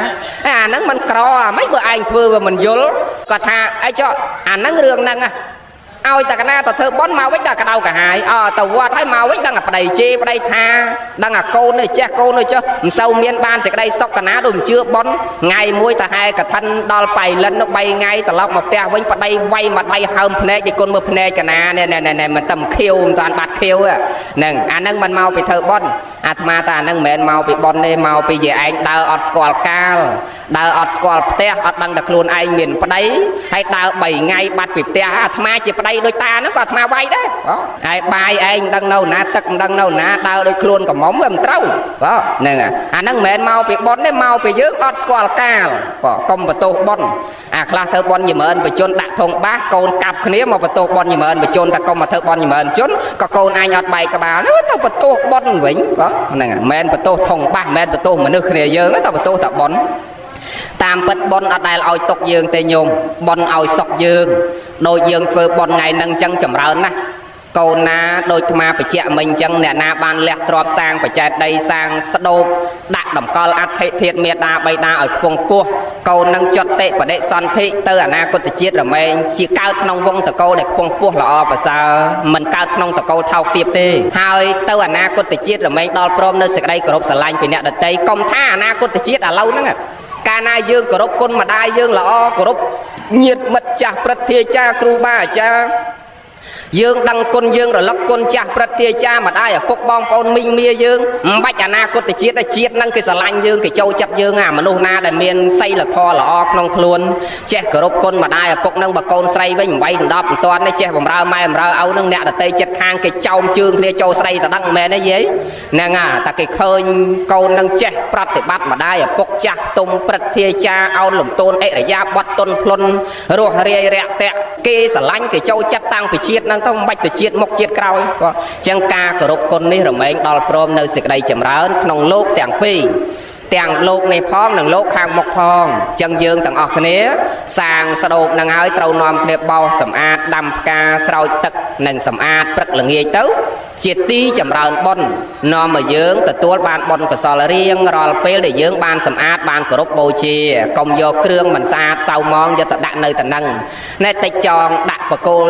អាហ្នឹងមិនក្រអាម៉េចបើឯងធ្វើវាមិនយល់គាត់ថាអីចុះអាហ្នឹងរឿងហ្នឹងឲ្យតែកណាទៅធ្វើប៉ុនមកវិញដល់ក្តៅកាហាយអទៅវត្តហើយមកវិញដឹងអាប្តីជេរប្តីថាដឹងអាកូននេះចេះកូននេះចុះមិនសូវមានបានសេចក្តីសុខកណាដូចមិនជឿប៉ុនថ្ងៃមួយទៅហែកឋិនដល់បៃលិននោះ3ថ្ងៃត្រឡប់មកផ្ទះវិញប្តីវាយមកដៃហើមភ្នែកឯគុណមើលភ្នែកកណានេះណែណែមិនតែខៀវមិនតាន់បាត់ខៀវហ្នឹងអាហ្នឹងមិនមកពីធ្វើប៉ុនអាត្មាតាអាហ្នឹងមិនមែនមកពីប៉ុនទេមកពីយាយឯងដើរអត់ស្គាល់កាលដើរអត់ស្គាល់ផ្ទះអត់ដឹងតែខ្លួនឯងមានប្តីហើយដើរ3ថ្ងៃបាត់ពីផ្ទះអាត្មាជាប្តីដូចតាហ្នឹងក៏អាត្មាវាយដែរហើយបាយឯងមិនដឹងនៅណាទឹកមិនដឹងនៅណាដើរដូចខ្លួនកំមុំវាមិនត្រូវបាទហ្នឹងអាហ្នឹងមិនមែនមកពីប៉ុនទេមកពីយើងអត់ស្គាល់កាលបាទកុំបន្ទោសប៉ុនអាខ្លះធ្វើប៉ុនយមឿនបជនដាក់ធុងបាសកូនកាប់គ្នាមកបន្ទោសប៉ុនយមឿនបជនតែកុំមកធ្វើប៉ុនយមឿនជនក៏កូនអញអត់បែកក្បាលនោះទៅបន្ទោសប៉ុនវិញបាទហ្នឹងមិនមែនបន្ទោសធុងបាសមិនមែនបន្ទោសមនុស្សគ្នាយើងទេតែបន្ទោសតែប៉ុនតាមពិតប៉ុនអត់ដែលឲ្យទុកយើងទេញោមប៉ុនឲ្យសុខយើងដូចយើងធ្វើប៉ុនថ្ងៃហ្នឹងអញ្ចឹងចម្រើនណាស់កូនណាដូចអាត្មាបច្ចៈមិញអញ្ចឹងអ្នកណាបានលះទ្របសាងបច្ច័យដីសាងស្ដូបដាក់តម្កល់អដ្ឋិធាតុមេដាបៃតាឲ្យខ្ពង់ពោះកូននឹងចត់តិបដិសន្ធិទៅអនាគតជាតិរមែងជាកើតក្នុងវងតកោដែលខ្ពង់ពោះល្អប្រសើរមិនកើតក្នុងតកោថោកទាបទេហើយទៅអនាគតជាតិរមែងដល់ព្រមនៅសេចក្តីគោរពស្រឡាញ់ពីអ្នកដទៃកុំថាអនាគតជាតិឥឡូវហ្នឹងកាលណាយើងគោរពគុណម្ដាយយើងល្អគោរពញាតិមិត្តចាស់ព្រឹទ្ធាចារ្យគ្រូបាអាចារ្យយើងដឹងគុណយើងរលឹកគុណចាស់ព្រឹទ្ធាចារ្យម្ដាយឪពុកបងប្អូនមីងមាយើងមិនបាច់អនាគតជាតិជាតិហ្នឹងគេស្រឡាញ់យើងគេចូលចិត្តយើងអាមនុស្សណាដែលមានសីលធម៌ល្អក្នុងខ្លួនចេះគោរពគុណម្ដាយឪពុកហ្នឹងបើកូនស្រីវិញ8 10មិនទាន់ទេចេះបំរើម៉ែបំរើឪហ្នឹងអ្នកដតីចិត្តខាងគេចោមជើងគ្នាចូលស្រីតដឹងមែនទេយាយហ្នឹងអាតែគេឃើញកូនហ្នឹងចេះប្រតិបត្តិម្ដាយឪពុកចាស់ទុំព្រឹទ្ធាចារ្យអោនលំទោនអរិយាប័ត្រទុនភ្លុនរស់រាយរាក់ទាក់គេស្រឡាញ់គេចូលចិត្តតាំងពីជាតិហ្នឹងទៅមិនបាច់ទៅជាតិមុខជាតិក្រោយបាទអញ្ចឹងការគោរពគុណនេះរមែងដល់ព្រមនៅសេចក្តីចម្រើនក្នុងលោកទាំងពីរទាំងលោកនេះផងនិងលោកខាងមុខផងអញ្ចឹងយើងទាំងអស់គ្នាសាងស្ដូបនឹងហើយត្រូវនាំគ្នាបោសសម្អាតដាំផ្កាស្រោចទឹកនិងសម្អាតព្រឹកល្ងាចទៅជាទីចម្រើនបុណ្យនាំឲ្យយើងទទួលបានបុណ្យកុសលរៀងរាល់ពេលដែលយើងបានសម្អាតបានគោរពបូជាកុំយកគ្រឿងមិនស្អាតសៅមងយកទៅដាក់នៅតំណឹងណែតិចចងដាក់បកគោល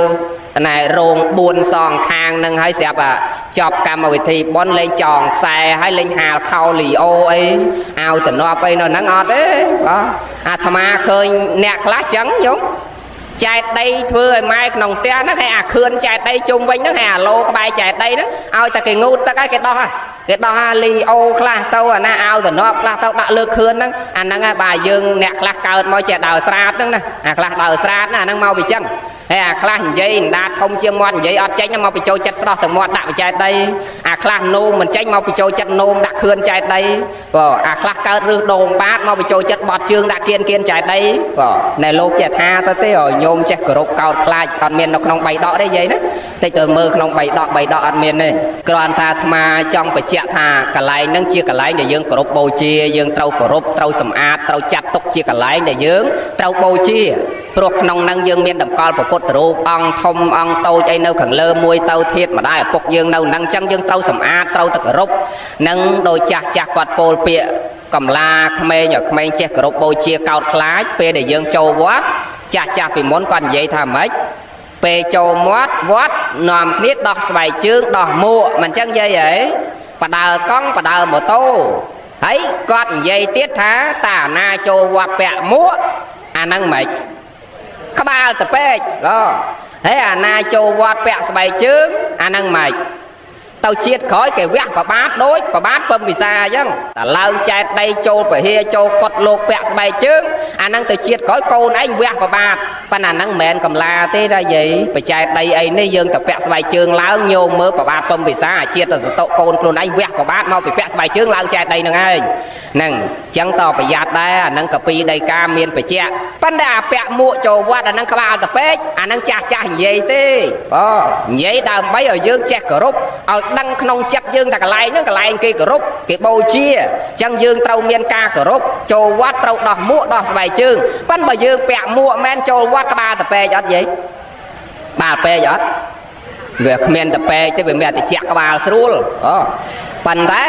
ណែរោង4សងខាងនឹងហើយស្រាប់អាចប់កម្មវិធីបុណ្យលេងចងខ្សែហើយលេងហាលខោលីអូអីឲ្យតំណប់អីនៅហ្នឹងអត់ទេបាទអាត្មាឃើញអ្នកខ្លះចឹងញោមចែកដីធ្វើឲ្យម៉ែក្នុងផ្ទះហ្នឹងហើយអាខឿនចែកដីជុំវិញហ្នឹងហើយអាឡូក្បែរចែកដីហ្នឹងឲ្យតែគេងូតទឹកហើយគេដោះហើយគេដោះអាលីអូខ្លះទៅអាណាឲ្យតំណប់ខ្លះទៅដាក់លើខឿនហ្នឹងអាហ្នឹងហើយបាទយើងអ្នកខ្លះកើតមកចេះដើរស្រាតហ្នឹងណាអាខ្លះដើរស្រាតណាអាហ្នឹងមកពីចឹង ហើយអាខ្លះនិយាយអណ្ដាតធំជាងមាត់និយាយអត់ចេញមកបញ្ចូលចិត្តស្រស់ទៅមាត់ដាក់បច្ចេកដីអាខ្លះនោមមិនចេញមកបញ្ចូលចិត្តនោមដាក់ខឿនចែកដីបាទអាខ្លះកើតរឹសដូងបាតមកបញ្ចូលចិត្តបត់ជើងដាក់គៀនគៀនចែកដីបាទណែលោកចេះថាទៅទេឲ្យញោមចេះគោរពកោតខ្លាចអត់មាននៅក្នុងបៃដកទេយាយណាតិចទៅមើលក្នុងបៃដកបៃដកអត់មានទេគ្រាន់ថាអាត្មាចង់បញ្ជាក់ថាកន្លែងហ្នឹងជាកន្លែងដែលយើងគោរពបូជាយើងត្រូវគោរពត្រូវសម្អាតត្រូវចាត់ទុកជាកន្លែងដែលយើងត្រូវបូជាព្រោះក្នុងហ្នឹងយើងមានតម្កល់ព្រះពុទ្ធរូបអង្គធំអង្គតូចអីនៅខាងលើមួយទៅធាតុម្ដាយឪពុកយើងនៅហ្នឹងចឹងយើងត្រូវសម្អាតត្រូវតែគោរពនឹងដោយចាស់ចាស់គាត់ពោលពាក្យកំឡាក្មេងឲ្យក្មេងចេះគោរពបូជាកោតខ្លាចពេលដែលយើងចូលវត្តចាស់ចាស់ពីមុនគាត់និយាយថាម៉េចពេលចូលមាត់វត្តនាំគ្នាដោះស្បែកជើងដោះមួកមិនចឹងយាយហីបដើកង់បដើម៉ូតូហើយគាត់និយាយទៀតថាតាណាចូលវត្តពាក់មួកអាហ្នឹងម៉េចក្បាលតពេកអូហើយអាណាចូលវត្តពាក់ស្បែកជើងអាហ្នឹងម៉េចទៅជាតិក្រោយគេវះប្របាទដូចប្របាទពឹមវិសាអញ្ចឹងតែឡើងចែកដីចូលពហិចូលកត់លោកពាក់ស្បែកជើងអាហ្នឹងទៅជាតិក្រោយកូនឯងវះប្របាទប៉ុន្តែអាហ្នឹងមិនមែនកំឡាទេតាយាយបច្ចេកដីអីនេះយើងទៅពាក់ស្បែកជើងឡើងញោមមើលប្របាទពឹមវិសាអាជាតិទៅសតុកូនខ្លួនឯងវះប្របាទមកពីពាក់ស្បែកជើងឡើងចែកដីហ្នឹងឯងហ្នឹងអញ្ចឹងតប្រយ័ត្នដែរអាហ្នឹងក៏ពីដីកាមានបច្ចៈប៉ុន្តែអាពាក់មួកចូលវត្តអាហ្នឹងក្បាលតពេកអាហ្នឹងចាស់ចាស់និយាយទេអូនិយាយដើម្បីឲ្យយើងចេះគោរពឲ្យដឹងក្នុងចិត្តយើងតែកន្លែងហ្នឹងកន្លែងគេគោរពគេបូជាអញ្ចឹងយើងត្រូវមានការគោរពចូលវត្តត្រូវដោះមួកដោះស្បែកជើងប៉ុន្តែបើយើងពាក់មួកមែនចូលវត្តក្បាលតពេកអត់យាយបាលពេកអត់វាគ្មានតពេកទេវាមានតែជាក់ក្បាលស្រួលអូប៉ុន្តែ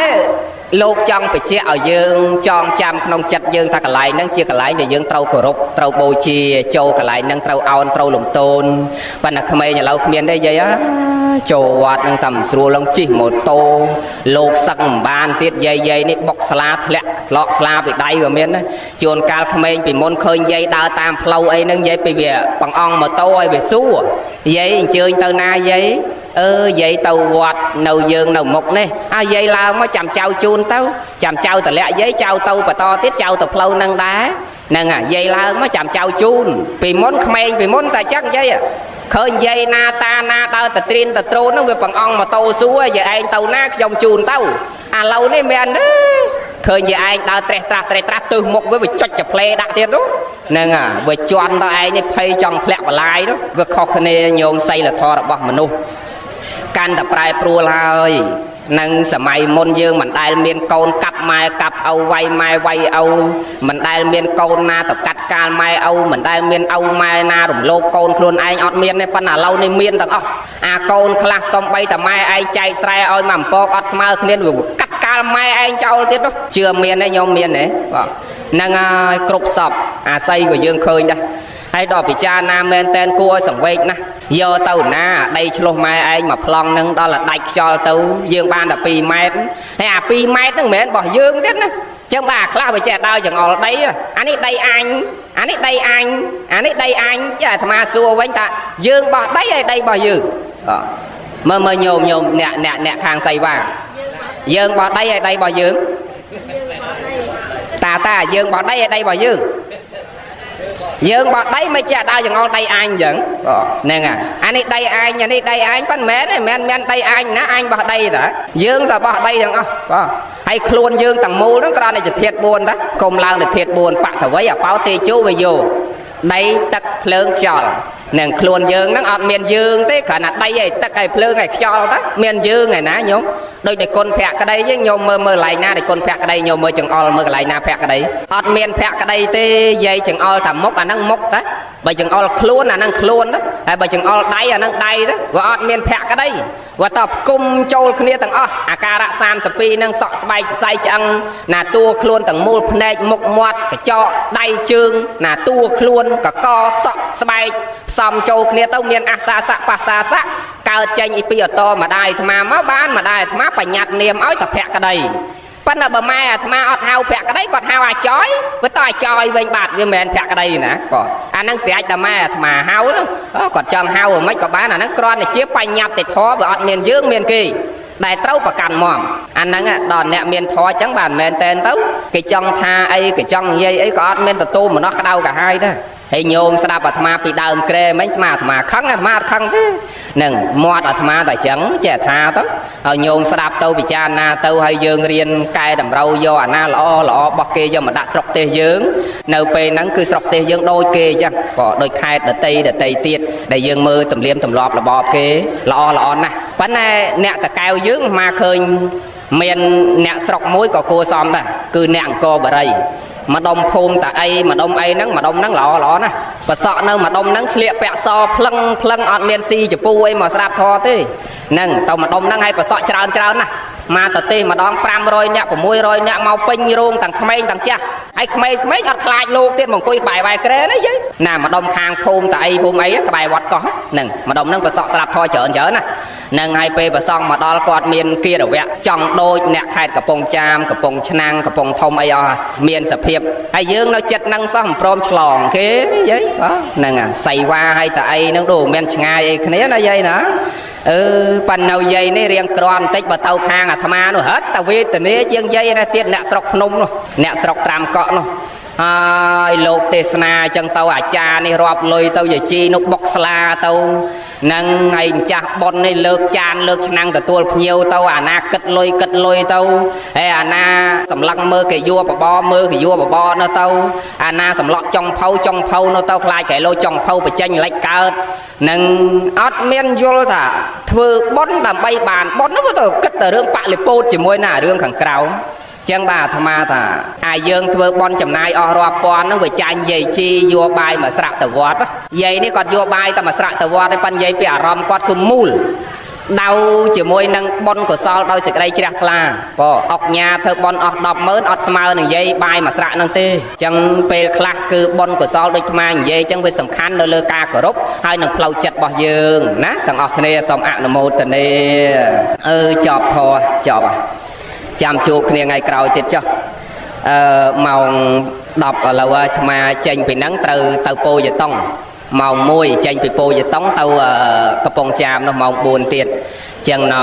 លោកចង់បញ្ជាក់ឲ្យយើងចងចាំក្នុងចិត្តយើងថាកន្លែងហ្នឹងជាកន្លែងដែលយើងត្រូវគោរពត្រូវបូជាចូលកន្លែងហ្នឹងត្រូវអោនត្រូវលំទោនប៉ុន្តែក្មេងឥឡូវគ្មានទេយាយចូលវត្តហ្នឹងតែមិនស្រួលឡើងជិះម៉ូតូលោកសឹកមិនបានទៀតយាយយាយនេះបុកស្លាធ្លាក់ធ្លកស្លាពីដៃក៏មានដែរជួនកាលក្មេងពីមុនឃើញយាយដើរតាមផ្លូវអីហ្នឹងយាយពីវាបង្អង់ម៉ូតូឲ្យវាសួរយាយអញ្ជើញទៅណាយាយអឺយាយទៅវត្តនៅយើងនៅមុខនេះអើយាយឡើងមកចាំចៅជូនទៅចាំចៅតម្លាក់យាយចៅទៅបន្តទៀតចៅទៅផ្លូវហ្នឹងដែរហ្នឹងអាយាយឡើងមកចាំចៅជូនពីមុនក្មេងពីមុនសាចឹងយាយឃើញយាយណាតាណាដើរទៅត្រៀនទៅត្រូនហ្នឹងវាបង្អង់ម៉ូតូសួរយាយឯងទៅណាខ្ញុំជូនទៅឥឡូវនេះមែនទេឃើញយាយឯងដើរត្រេះត្រាស់ត្រេះត្រាស់ទិសមុខវាចុចចផ្លេដាក់ទៀតនោះហ្នឹងអាវាជន់ទៅឯងនេះភ័យចង់ធ្លាក់បន្លាយនោះវាខុសគ្នាញោមសីលធម៌របស់មនុស្សកាន់តែប្រែប្រួលហើយនឹងសម័យមុនយើងមិនដែលមានកូនកាប់ម៉ែកាប់ឪវាយម៉ែវាយឪមិនដែលមានកូនណាទៅកាត់កាលម៉ែឪមិនដែលមានឪម៉ែណារំលោភកូនខ្លួនឯងអត់មានទេប៉ុន្តែឥឡូវនេះមានទាំងអស់អាកូនខ្លះសំបីតែម៉ែឯងចែកស្រែឲ្យមកអំពកអត់ស្មើគ្នាវាកាត់កាលម៉ែឯងចោលទៀតនោះជឿមានទេញោមមានទេបាទហ្នឹងហើយគ្រប់សពអាស័យក៏យើងឃើញដែរហើយដល់ពិចារណាមែនតែនគួរឲ្យសង្វេគណាស់យកទៅណាដីឆ្លោះម៉ែឯងមកប្លង់នឹងដល់តែដាច់ខ្យល់ទៅយើងបានតែ2ម៉ែត្រហើយអា2ម៉ែត្រហ្នឹងមិនមែនរបស់យើងទៀតណាចឹងបាទខ្លះវាចេះដើរចង្អុលដីអានេះដីអញអានេះដីអញអានេះដីអញចាអាត្មាសួរវិញថាយើងបោះដីហើយដីរបស់យើងមើលមើលញោមញោមអ្នកអ្នកអ្នកខាងសៃវ៉ាយើងបោះដីហើយដីរបស់យើងតាតាយើងបោះដីហើយដីរបស់យើងយើងបោះដីមិនចេះដើរចង្អុលដីអញអញ្ចឹងហ្នឹងអានេះដីអញអានេះដីអញប៉ុន្មានទេមិនមែនដីអញណាអញបោះដីតាយើងសបោះដីទាំងអស់បាទហើយខ្លួនយើងទាំងមូលហ្នឹងគ្រាន់តែជាធាតុ4តាកុំឡើងទៅធាតុ4បថវិអបោទេជោវយោដីទឹកភ្លើងខ្យល់នឹងខ្លួនយើងហ្នឹងអត់មានយើងទេគ្រាន់តែដីឯទឹកឯភ្លើងឯខ្យល់តាមានយើងឯណាញោមដូចតែគុណភក្តីយើងញោមមើលមើលកន្លែងណាដែលគុណភក្តីញោមមើលចង្អុលមើលកន្លែងណាភក្តីអត់មានភក្តីទេយាយចង្អុលតែមុខអាហ្នឹងមុខតាបើចង្អុលខ្លួនអាហ្នឹងខ្លួនតាហើយបើចង្អុលដៃអាហ្នឹងដៃតាវាអត់មានភក្តីវាតផ្គុំចូលគ្នាទាំងអស់អាការៈ32ហ្នឹងសក់ស្បែកសរសៃឆ្អឹងណាតួខ្លួនទាំងមូលភ្នែកមុខមាត់កញ្ចក់ដៃជើងណាតួខ្លួនកកសក់ស្បែកផ្សំចូលគ្នាទៅមានអាសាសៈបាសាសៈកើតចេញពីអតម្ដាយអាត្មាមកបានម្ដាយអាត្មាបញ្ញត្តិនាមឲ្យតភក្តីប៉ុន្តែបើម៉ែអាត្មាអត់ហៅភក្តីគាត់ហៅអាចយវាតអាចយវិញបាត់វាមិនមែនភក្តីណាបាទអាហ្នឹងស្រេចតែម៉ែអាត្មាហៅនោះគាត់ចង់ហៅមិនក៏បានអាហ្នឹងគ្រាន់តែជាបញ្ញត្តិធម៌វាអត់មានយើងមានគេដែលត្រូវប្រកាន់មអាហ្នឹងដល់អ្នកមានធម៌អញ្ចឹងបានមែនតែនទៅគេចង់ថាអីគេចង់និយាយអីក៏អត់មានទទួលមនោះក្តៅកាហាយដែរ ហើយញោមស្ដាប់អាត្មាពីដើមក្រែមិញស្មាអាត្មាខឹងអាត្មាអត់ខឹងទេនឹងមាត់អាត្មាតែចឹងចេះថាទៅហើយញោមស្ដាប់ទៅពិចារណាទៅហើយយើងរៀនកែតម្រូវយកអាណាល្អល្អរបស់គេយកមកដាក់ស្រុកទេសយើងនៅពេលហ្នឹងគឺស្រុកទេសយើងដូចគេចឹងក៏ដូចខេត្តដតីដតីទៀតដែលយើងមើលទំនៀមទម្លាប់របបគេល្អល្អណាស់ប៉ុន្តែអ្នកតកែវយើងមកឃើញមានអ្នកស្រុកមួយក៏គួរសមដែរគឺអ្នកអង្គរបរិយម្ដុំភូមិតាអីម្ដុំអីហ្នឹងម្ដុំហ្នឹងល្អល្អណាស់ប្រសក់នៅម្ដុំហ្នឹងស្លៀកពាក់សភ្លឹងភ្លឹងអត់មានស៊ីចពូអីមកស្ដាប់ធម៌ទេហ្នឹងទៅម្ដុំហ្នឹងឲ្យប្រសក់ច្រើនច្រើនណាស់មកទៅទេម្ដង500នាក់600នាក់មកពេញរោងទាំងក្មេងទាំងចាស់ហើយក្មេងៗអត់ខ្លាចលោកទៀតមកអង្គុយក្បែរវ៉ែក្រែណាយាយណាម្ដុំខាងភូមិតាអីភូមិអីក្បែរវត្តកោះហ្នឹងម្ដុំហ្នឹងប្រសក់ស្ដាប់ធម៌ច្រើនច្រើនណាហ្នឹងហើយពេលប្រសង់មកដល់គាត់មានគិរវៈចង់ដូចអ្នកខេត្តកំពង់ចាមកំពង់ឆ្នាំងកំពង់ធំអីអស់មានសភាពហើយយើងនៅចិត្តហ្នឹងសោះមិនព្រមឆ្លងគេយាយបាទហ្នឹងសៃវ៉ាហើយតាអីហ្នឹងដូចមានឆ្ងាយអីគ្នាណាយាយណាអឺប៉ាន់នៅយាយនេះរៀងក្រាន់បន្តិចបើទៅខាងអាត្មានោះហិតតែវេទនាជាងយាយណាទៀតអ្នកស្រុកភ្នំនោះអ្នកស្រុកត្រាំកក់នោះហើយលោកទេសនាអញ្ចឹងទៅអាចារ្យនេះរាប់លុយទៅយាជីនោះបុកស្លាទៅនឹងហើយម្ចាស់ប៉ុននេះលើកចានលើកឆ្នាំងទទួលភ្ញៀវទៅអាណាគិតលុយគិតលុយទៅហើយអាណាសម្លឹងមើលគេយួរបបមើលគេយួរបបនៅទៅអាណាសម្លក់ចុងភៅចុងភៅនៅទៅខ្លាចកែលោចុងភៅបញ្ចេញលិចកើតនឹងអត់មានយល់ថាធ្វើប៉ុនដើម្បីបានប៉ុននោះទៅគិតតែរឿងបលិពោតជាមួយណារឿងខាងក្រៅចឹងបាទអាត្មាថាអាយើងធ្វើបន់ចំណាយអស់រាប់ពាន់ហ្នឹងវាចាញ់យាយជីយួរបាយមួយស្រាក់ទៅវត្តយាយនេះគាត់យួរបាយតែមួយស្រាក់ទៅវត្តឯងប៉ិនយាយពីអារម្មណ៍គាត់គឺមូលដៅជាមួយនឹងបុណ្យកុសលដោយសេចក្តីជ្រះថ្លាបើអុកញ៉ាធ្វើបុណ្យអស់100000អត់ស្មើនឹងយាយបាយមួយស្រាក់ហ្នឹងទេចឹងពេលខ្លះគឺបុណ្យកុសលដូចអាត្មានិយាយចឹងវាសំខាន់នៅលើការគោរពហើយនឹងផ្លូវចិត្តរបស់យើងណាទាំងអស់គ្នាសូមអនុមោទនាអឺចប់ធម៌ចប់ចាំជួបគ្នាថ្ងៃក្រោយទៀតចុះអឺម៉ោង10ឥឡូវអាត្មាចេញពីហ្នឹងត្រូវទៅពោយតុងម៉ោង1ចេញពីពោយតុងទៅកំពង់ចាមនោះម៉ោង4ទៀតចឹងណ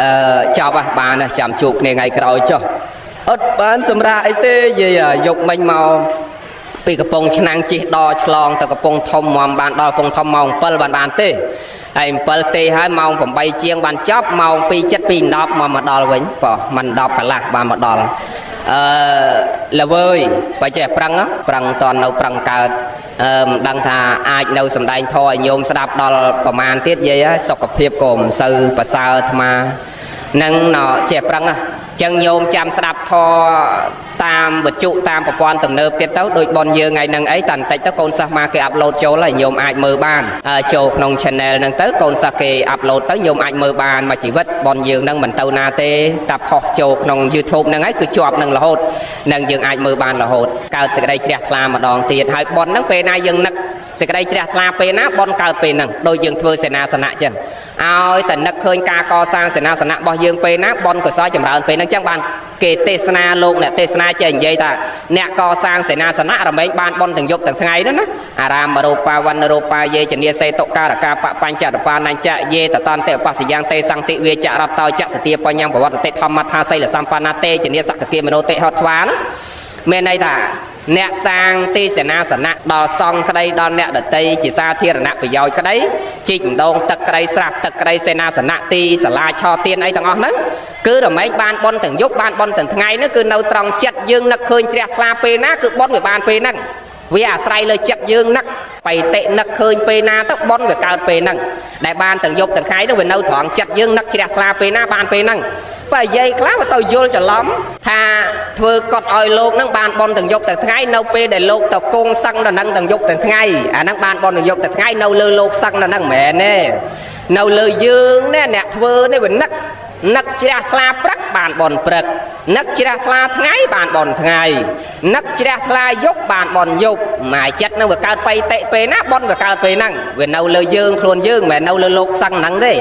អឺចប់ហ่ะបានចាំជួបគ្នាថ្ងៃក្រោយចុះអត់បានសម្រាប់អីទេយាយយកមិញមកពីកំពង់ឆ្នាំងជិះដល់ឆ្លងទៅកំពង់ធំមកបានដល់កំពង់ធំម៉ោង7បានបានទេហើយ7ទេហើយម៉ោង8ជាងបានចប់ម៉ោង2 7 2 10មកដល់វិញបើមិន10កន្លះបានមកដល់អឺល្វើយបើចេះប្រឹងប្រឹងតន់នៅប្រឹងកើតអឺមិនដឹងថាអាចនៅសំដែងធម៌ឲ្យញោមស្ដាប់ដល់ប្រមាណទៀតយាយសុខភាពក៏មិនសូវប្រសើរអាត្មានឹងណចេះប្រឹងចឹងញោមចាំស្ដាប់ធម៌តាមវត្ថុតាមប្រព័ន្ធទំនើបទៀតទៅដូចប៉ុនយើងថ្ងៃហ្នឹងអីតែបន្តិចទៅកូនសិស្សមកគេ upload ចូលហើយញោមអាចមើលបានចូលក្នុង channel ហ្នឹងទៅកូនសិស្សគេ upload ទៅញោមអាចមើលបានមួយជីវិតប៉ុនយើងហ្នឹងមិនទៅណាទេតែផុសចូលក្នុង YouTube ហ្នឹងហើយគឺជាប់នឹងរហូតនឹងយើងអាចមើលបានរហូតកើតសេចក្តីជ្រះថ្លាម្ដងទៀតហើយប៉ុនហ្នឹងពេលណាយើងនឹកសេចក្តីជ្រះថ្លាពេលណាប៉ុនកើតពេលហ្នឹងដូចយើងធ្វើសេនាសនៈចឹងឲ្យតែនឹកឃើញការកសាងសេនាសនៈរបស់យើងពេលណាប៉ុនកុសលចម្រើនពេលហ្នឹងចឹងបានគេទេសនាលោកអ្នកទេសនាចេះនិយាយថាអ្នកកសាងសេនាសនៈរមែងបានបុណ្យទាំងយប់ទាំងថ្ងៃហ្នឹងណាអារាមរូបាវណ្ណរូបាយេចនាសេតុការកាបបញ្ចរបានញ្ចយេតតន្តេបស្សយ៉ាងទេសង្តិវាចរតោចសទាបញ្ញងប្រវត្តិធម្មថាសីលសម្បណ្ណាទេចនាសកគាមនោទេហត្វាណាមានន័យថាអ្នកសាងទីសេនាសនៈដល់សង្ឃក្តីដល់អ្នកដតីជាសាធារណៈប្រយោជន៍ក្តីជីកម្ដងទឹកក្តីស្រះទឹកក្តីសេនាសនៈទីសាលាឆទានអីទាំងអស់ហ្នឹងគឺរមែងបានបុណ្យទាំងយប់បានបុណ្យទាំងថ្ងៃហ្នឹងគឺនៅត្រង់ចិត្តយើងនឹកឃើញជ្រះថ្លាពេលណាគឺបុណ្យវាបានពេលហ្នឹងវាអាស្រ័យលើចិត្តយើងនឹកបៃតិនឹកឃើញពេលណាទៅបុណ្យវាកើតពេលហ្នឹងដែលបានទាំងយប់ទាំងថ្ងៃហ្នឹងវានៅត្រង់ចិត្តយើងនឹកជ្រះថ្លាពេលណាបានពេលហ្នឹងបើនិយាយខ្លះវាទៅយល់ច្រឡំថាធ្វើកត់ឲ្យលោកហ្នឹងបានបុណ្យទាំងយប់ទាំងថ្ងៃនៅពេលដែលលោកទៅគង់សឹងដល់ហ្នឹងទាំងយប់ទាំងថ្ងៃអាហ្នឹងបានបុណ្យទាំងយប់ទាំងថ្ងៃនៅលើលោកសឹងដល់ហ្នឹងមិនមែនទេនៅលើយើងនេះអ្នកធ្វើនេះវានឹកនឹកជ្រះថ្លាព្រឹកបានបុណ្យព្រឹកនឹកជ្រះថ្លាថ្ងៃបានបុណ្យថ្ងៃនឹកជ្រះថ្លាយប់បានបុណ្យយប់ម៉ែចិត្តនឹងវាកើតបៃតិពេលណាបុណ្យវាកើតពេលហ្នឹងវានៅលើយើងខ្លួនយើងមិនមែននៅលើលោកសឹងហ្នឹងទេ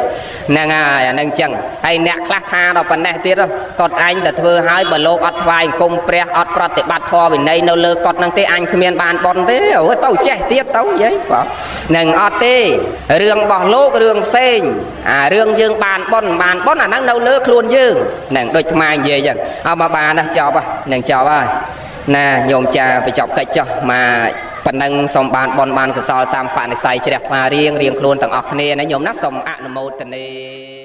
ហ្នឹងហើយអាហ្នឹងចឹងហើយអ្នកខ្លះថាដល់ប៉ុណ្ណេះទៀតគាត់អញតែធ្វើហើយបើលោកអត់ថ្វាយអង្គមព្រះអត់ប្រតិបត្តិធម៌វិន័យនៅលើគាត់ហ្នឹងទេអញគ្មានបានបុណ្យទេអូទៅចេះទៀតទៅយាយបាទនឹងអត់ទេរឿងរបស់លោករឿងផ្សេងអារឿងយើងបានបុណ្យបានបុណ្យអាហ្នឹងនៅលើខ្លួនយើងហ្នឹងដូចថ្មនិយាយចឹងអត់មកបានណាចប់ហ្នឹងចប់ហើយណាញោមចាបញ្ចប់កិច្ចចុះមក ប៉ុណ្ណឹងសូមបានបនបានកុសលតាមបនិស័យជ្រះថ្លារៀងរៀងខ្លួនទាំងអស់គ្នាណាញោមណាសូមអនុមោទនា។